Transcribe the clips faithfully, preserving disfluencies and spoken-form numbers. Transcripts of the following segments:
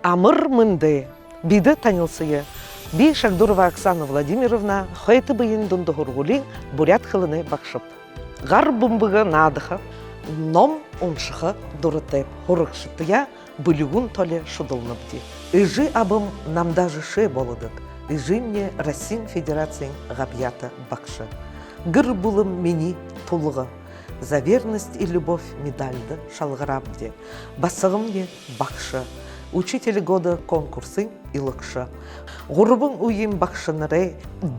Амар мэндэ! Бидэ танилсая. Би Шагдурова Оксана Владимировна, Хойто Баян дунда һургуулиин буряад хэлэнэй багшаб. Гар бүмбэгэ наадаха, ном уншаха дуратайб. Һурагшадтаяа бүлэгүүн толи шудалнабди. Эжы абам намда жэшээ болодог. Эжымни Россиин Федерациин габьяата багша. Гэр бүлэм минии тулга. «За верность и любовь» медальда шалгараабди. Басагамни багша. «Учитель года» конкурсын илагша. Гурбан үеын багшанарай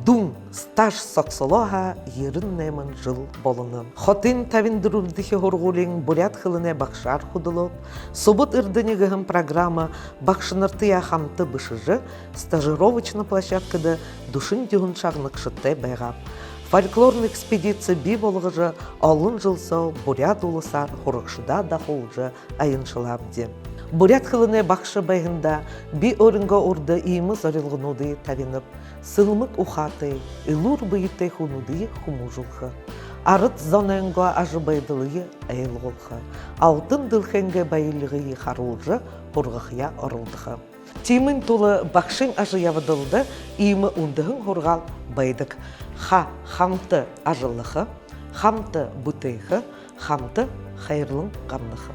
дүн стаж согсолоо һаа, ерэн найман жэл болоно. Хотын табин дүрбэдэхи һургуулиин буряад хэлэнэй багшаар хүдэлөөб. «Субад эрдэни» гэһэн программа багшанартаяа хамта бэшэжэ, стажировочно площадкада дүшэн юһэн шагнагшадтай байгааб. Фольклорно экспедици бии болгожо, олон жэл соо Буряад Уласаар һурагшадаа дахуулжа аяншалаабди. Буряад хэлэнэй багша байһандаа би өөрынгөө урда иимэ зорилгонуудые табинаб: сэлмэг ухаатай, элүүр бэетэй хүнүүдые хүмүүжүүлхэ, арад зонойнгоо ажабайдалые ойлгуулха, алтан дэлхэйнгээ баялигые харуулжа, һургахаяа оролдохо. Тиимын тула багшын ажаябадалда иимэ үндэһэн һургаал байдаг: ха — хамта ажаллаха, хамта бүтээхэ, хамта хайрлан гамнаха.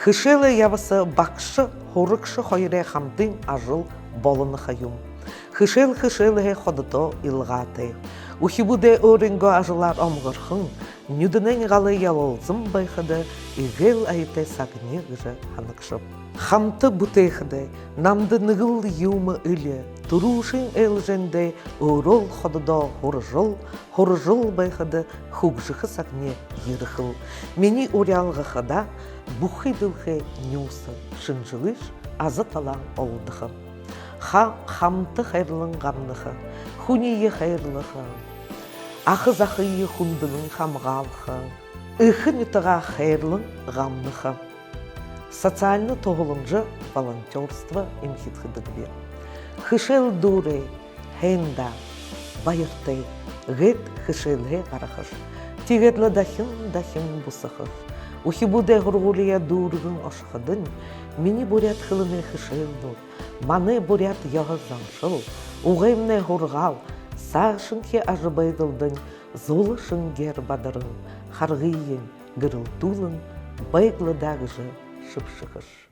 Хэшээлэй ябаса багша, һурагша хоёрой хамтын ажал болоно ха юм. Хэшээл хэшээлһээ хододоо илгаатай. Үхибүүдэй өөрынгөө ажалаар омогорхон, нюдэнэйнь галай ялалзан байхада, эгээл аятай сагни гэжэ һанагшаб. Хамта бүтээхэдээ намда нэгэл юумэ эли, түрүүшын ээлжээндээ өөрөөл хододоо һуражал, һуражал байхада, хүгжэхэ сагни ерэхэл. Минии уряалга хадаа бүхы дэлхэй нюуса шэнжэлыш, аза талаан олдохо. Ха — хамта хайрлан гамнаха, хүниие хайрлаха, аха захые хүндэлэн хамгаалха, эхэ нютагаа хайрлан гамнаха. Социальна туһаламжа, волонтёрство эмхидхэдэгби. Хэшээл дүүрээ, һайн даа, баяртай, гээд хэшээлһээ гарахаш. Тиигээд лэ дахин дахин бусахаш. Үхибүүдэй һургуулияа дүүргэн ошоходонь, минии буряад хэлэнэй хэшээлнүүд, манай буряад ёһо заншал, угаймнай һургаал саашанхи ажабайдалдань зула шэнгеэр бадаран, харгыень гэрэлтүүлэн байг лэ даа гэжэ шэбшэхэш.